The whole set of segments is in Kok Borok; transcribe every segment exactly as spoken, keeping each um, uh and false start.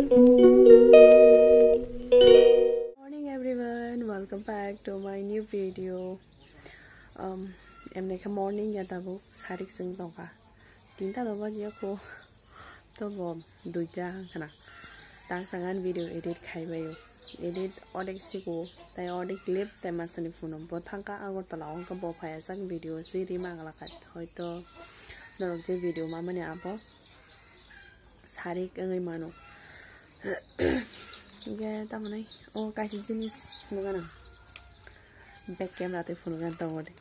Morning everyone, welcome back to my new video. Um, emne khe morning ya tabuk sarik sing tongkha. Tinta do baji ako. To bo duita khana. Tang sangan video edit khai bayo. Edit odek siku, tai odek clip, tai masani phone bo thangka Agartala ongka bo phaya sak video si rima gala khat. Hoito norok je video mamani abo sarik wngwi mano. Ge tamani o kaisa jinis nugana. Back camera tei phone gan tongode.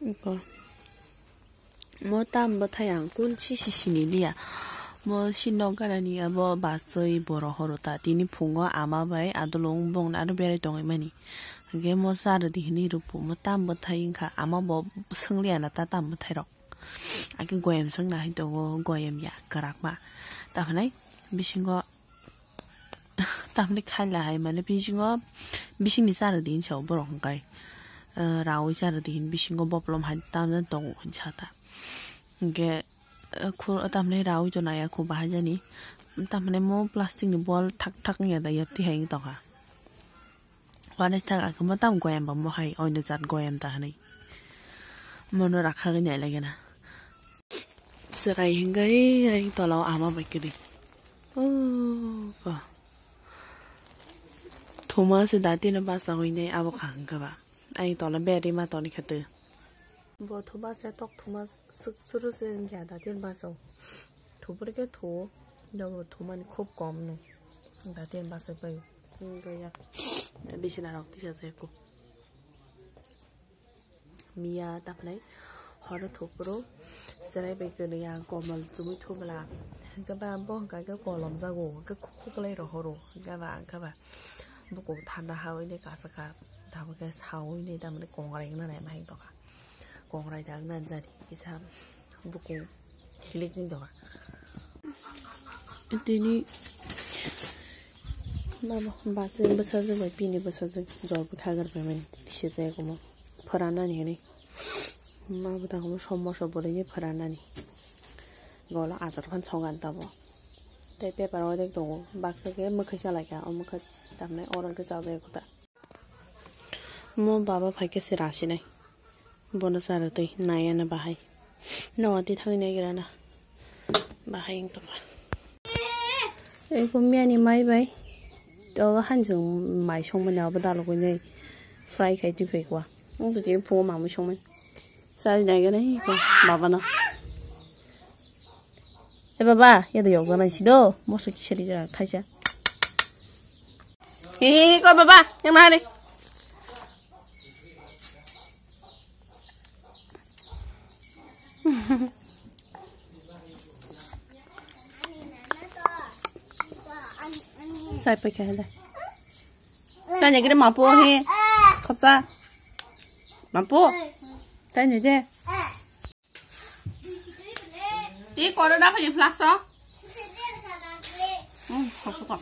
Iko. Mo tam bwthai ang kun si si sini liya. Mo si nok ganani abo baswi borok horo ta. Tini phungo ama bai adolong bongni aro berai tongwi mani. Hingke mo cha rwdi hinwi rwphu. Mo tam bwthai wngkha ama bo swng liya na ta tam bwthai rok. Ake goyam swngna hai tongo, goyam ya kwrakma. Tamo hinai bisingo Tamni khaila hai mane bisingo bisingni chara din sao borok hwnkhai, eh, raui chara din bisingo boplom hai tamjani tongo hinsa ta. Hwnkhe, eh, khu-, tamni raui to naya khu bahai jani. Tamni mo plastic ni bol thak thak wngya da yapti hai wng tongkha. Uanaisa thak ake mo tam goyam ba mo hai oino jat goyam ta hinwi. Mono rakha gini ailagena. Chwrai hingai ai tola o ama bai kwrwi. Oh, ko. Thuma se dati no basa hoinai abo kha hwnkhe ba. Ai tola beri ma toni khe twi. Bo thuma se tok thuma suk suru se wngya dati no basa. Thupur khe thu. Jabo thumani khub kom no. Dati no basa bai. Wngya. Bisina rok tisa se ko. Miya taphnai horo thopro chwrai bai kwrwi ang komol chumui thubla. Hwnkhe ba bo hwnkha khe kolom jago, hwnkhe khuk khuk lai rohoro. Hwnkhe ba ang khe ba bukhuk thanda ha ui ni kasa kha, tabuk khe sa ui ni tamni kongrai wngna nai ma hing tokha. Kongrai da wngna jani kisa bukhuk hilik ni doga. Tini baba bachwi bwsajwk bai bini bwsajwk jor bwthagar bai mani sijak omo phoranani hinwi ma bwtang omo som moso bwrwi ni phoranani golo achar phan songan tabo tei paper o dek tongo baksa khe mwkhwi chalaikha o mwkhwi tamni oro khe chabai kota. Mo baba phaikhe se rasinai. Bono chara twi nai ano bahai. Noa twi thangwi nai gira na. Bahai wng tongkha. Eko miyani mai bai. To hanjwng mai songmani abo dalogwi nai. Fry khai twi phai kwa. Wng twi phungo mamwi songmani. Chari nai gana eko babano. E baba, ya da yokjana si do. Moso kisa rijak thaisa. He he he, kor baba, yang na hari. Sai pai khe da. Sai ne gre mapo he. Khopsa. Mapo. Sai ne je. I koro da phai flask o. Hmm, kok kok.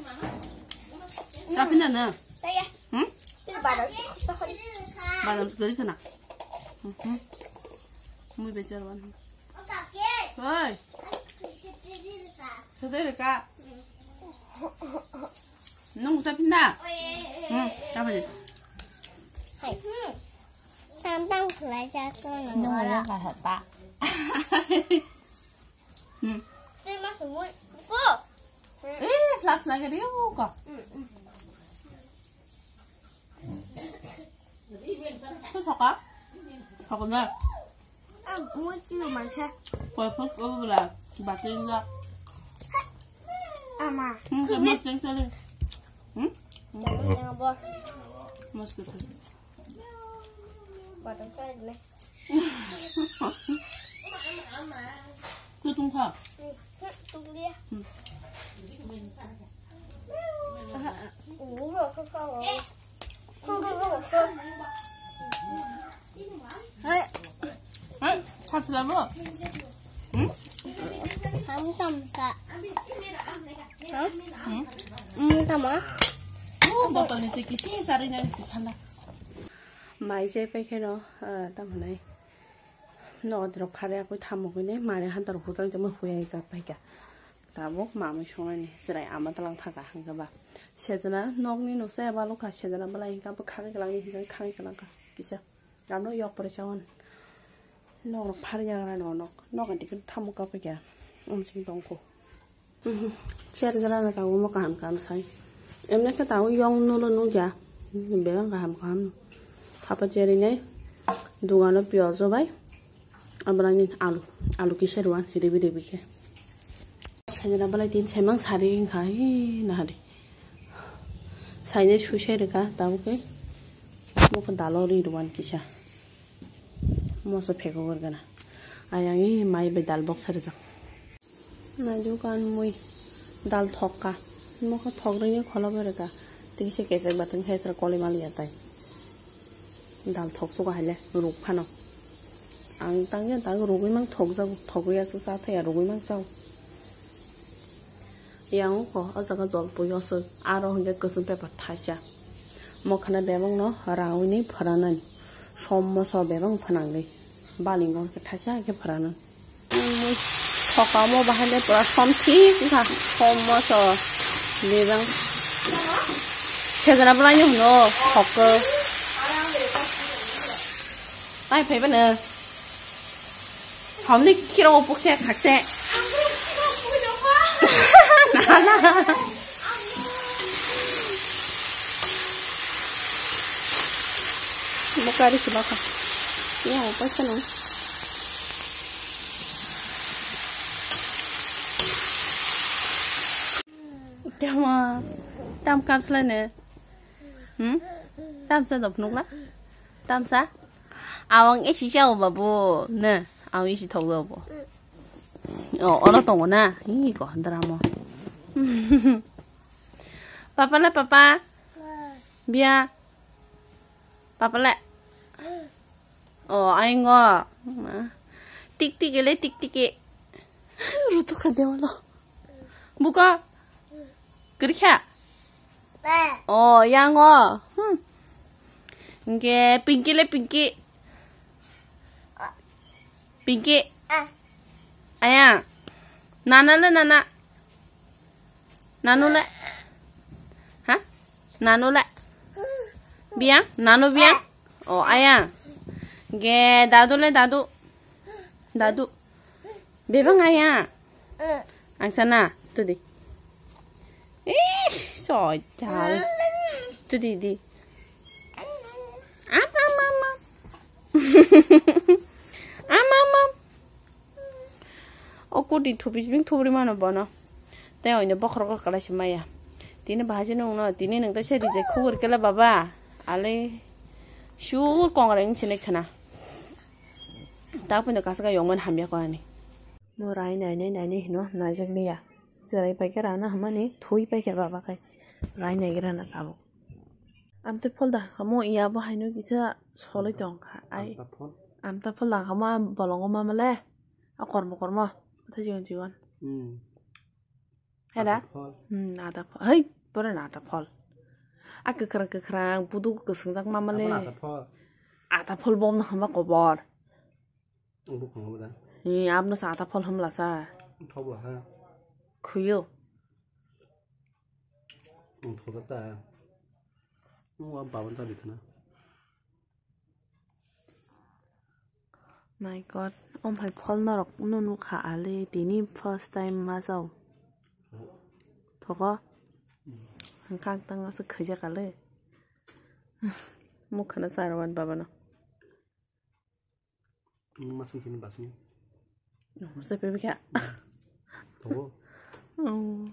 Da phina na. Saya. Hmm? Badam sekali kena. Hmm. Mui becer wan. Hoi. Sedih ka. Nung da phina. Hmm, da phai. Hai. Samtang khlai jak ko nang. Nung ora ka hata. Hmm. Tei ma sumui. Ko. Eh, flask na gari ko. Su soka. Soka na. Ang mui chiu mansa. Koi phok ko bla. Batin la. Ama. Hmm, ke mas teng sale. Hmm? Jangan, jangan, bos. Mas ke. Batang saya dulu. Tutung kha. Tung dia. Hai, hai, sat labo. Hmm? Tam tam ka. Hah? Hmm? Hmm, tama. Oh, botol ni tiki si sari nani thanda. Mai je pai khe no, ah, tamo nai. No, odrok phare akoi tamo koi nai, mare han taro hujang tamo huya ka pai ka. Tabuk mamui songnani chwrai ama tlang thaka hwnkhe ba. Sejana nokni nuksa eba lukha sejana belai hwnkhe bo khangwi kwlangni hwnkhe khangwi kwlangkha kisa. Ano yok pore chawan. Nok rok phar yagra no nok. Nok anti khe thamuk kapha kya. Umsing tongkho. Cher gra na kago mo kaham kaham sai. Emne khe tago yong nulo nukya. Bebang kaham kaham no. Thapa cherinai. Dugano piyojo bai. Abrani alu, alu kisa ruan, ribi ribi khe. Sajana belai tin semang sari wngkha, hi nahari. Sainai suisai rwkha, tabuk khe. Mokhe dalo ri ruan kisa. Moso phekogor gana. Ayang i mai bai dal bok sarijak. Naijuk ang mui dal thokka. Mokhe thok rwini kholo bereka. Tei kisa kesek batwng khe sra koli maliya tai. Dal thok suka haile ruk phano. Ang tangya tang rugwi mang thok jago. Thogwi aswk cha thaya rugwi mang chao. Yang ko o jaga jol pui aswk. Aro hwnkhe kwchwng paper thaisa. Mokhana bebak no rawi ni phwranani. Som moso bebak phwnangwi. Balingo hwnkhe thaisa hwnkhe phwranani. Sokamo bahai le pura som thik wngkha, som moso bebang. Sejana belai no hwno hokko. Tai phai bano. Hamni khiro pukse khakse. Nana. Bukari si baka. Ya, apa sana? Tama, tam kam selai ne. Hmm? Tam sa dop nukla? Tam sa? Awang isi sa o babu. Ne, awang isi thok do bo. O, ono tongo na. Hi ko drama. Papa la papa. Bia. Papa la. O, aingo. Tik tik ele tik tik e. Rutuk ka dewalo. Buka. Kerikha. O, yango. Hmm. Hingke pinky le pinky. Pinky. Aya. Nana le nana. Nanu le. Ha? Nanu le. Biang? Nanu biang? O, aya. Ge dadu le dadu. Dadu. Bebang aya. Ang sana. Tudi. Ih, sojal. Tudi di. Am, am, am, am. Am, am, am. O kuti thupi sibing thubri mano bono. Tei oino bokhorok kalaisi maya. Tini bahai se nungno, tini nung tei se reject khugor kela baba. Ale sur kongra wng sinai khna. Ta puino kasaka yongmani hamya ko ani. Mo rai nai nai nai nai hino naijak liya. Cherai paikhe rana hamani thui paikhe baba kai. Rai nai gira na tabuk. Amte phol da kamo iya bo haino kisa soloi tong kha. Ai. Amta phol? Amta phol da kamo a bolongo mamale. A kormo kormo. Atha jigon jigon. Hmm. Heda? Ata phol. Hmm, ata phol. Hei, pore na ata phol. A kwkhrang kwkhrang, budu kwswngjak mamale. Ata phol. Ata phol bom na hama kobor. Ang buphang hama da. Ni abno sa ata phol hamla sa. Thok la ha. Khuyo. Ang thok ta. Ang wa baban ta dikna. My God, o hai phol norok no nukha ale tini first time ma jao. Thoko? Hangkang tang aswk khaijak ale. Mukhana sarwan babano. Masing sini basing. Nungsa pebe kha. Togo. Oh.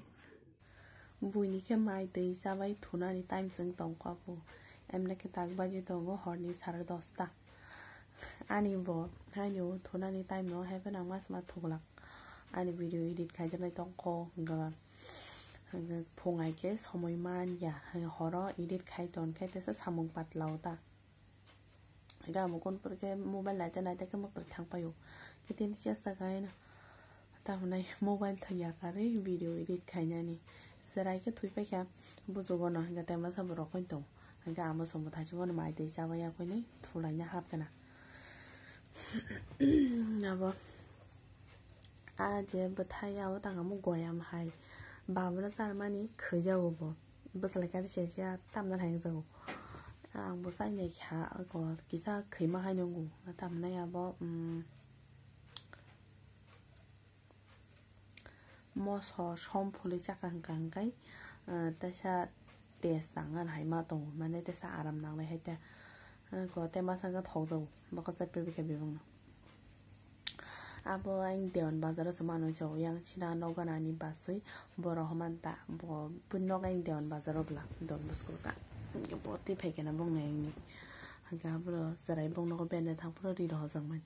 Buini khe mai twi chabai thunani time chwng tongkha bo. Emne khe tak baji tongo horni sare dosta. Ani bo haino thunani time no hai phano ang mas ma thuglak. Ani video edit khaijaknai tongkho hwnkha. Phung hai khe somoi man ya. Horo edit khai ton khai tesa samung patla o ta. Ga mo kon pore khe mobile naite naite khe mokol thang paio. Khe tini chesta khaina. Tamnai mobile thang ya kare video edit khainani. Serai khe thui paikha bujugo no hingke temasa borok hoi tong. Hingke amo somo thachi bono mai tei chabai ya koi ni thulaina hap kana. Abo A je bwthai abo tangamo goyam hai. Babano charmani khwijago bo. Bwswlai kari se se tamna hai wngjago. Ang bo chainai kha, kisa khwima hai nwngo. Tamnai abo, mm, moso som phulwi chakha hwnkha hwnkhe, ah, teisa test nang ani hai ma tongo, mane teisa aram nanglai hai ta. Ah, ko te masa wngkha thokjago, bokol chapya bikha bebakno. Abo ang Dewan Bazar o se manwi chao, yang china nok ganani baswi borok homan ta, bo bini nok ang Dewan Bazar o bwla, Don Bosco ka. Bo twi phai khe na bong nai ni. Hwnkhe abro chwrai bong nogo bende thang phuru ri rohorjak mani.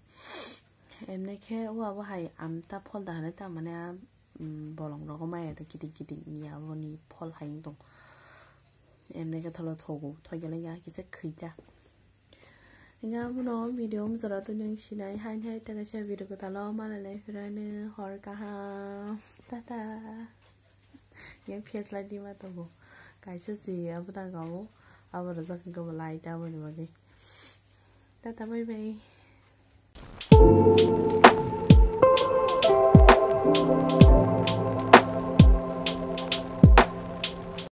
Emne khe o abo hai amta phol da hwnwi ta mane, ah, mm, bolong rogo maya da kiting kiting ni aboni phol hai wng tong. Emne khe tholo thogo, thoi gele ya kisa khwita. Nga abono video um jora twi nung sinai hai hai ta kaisa video kwtalo malai lai phirani hor kaham. Tata. Yang face light ni ma tongo. Kaisa si abo ta gao. Abo rajak khe bo light aboni bagwi. Tata bye bye.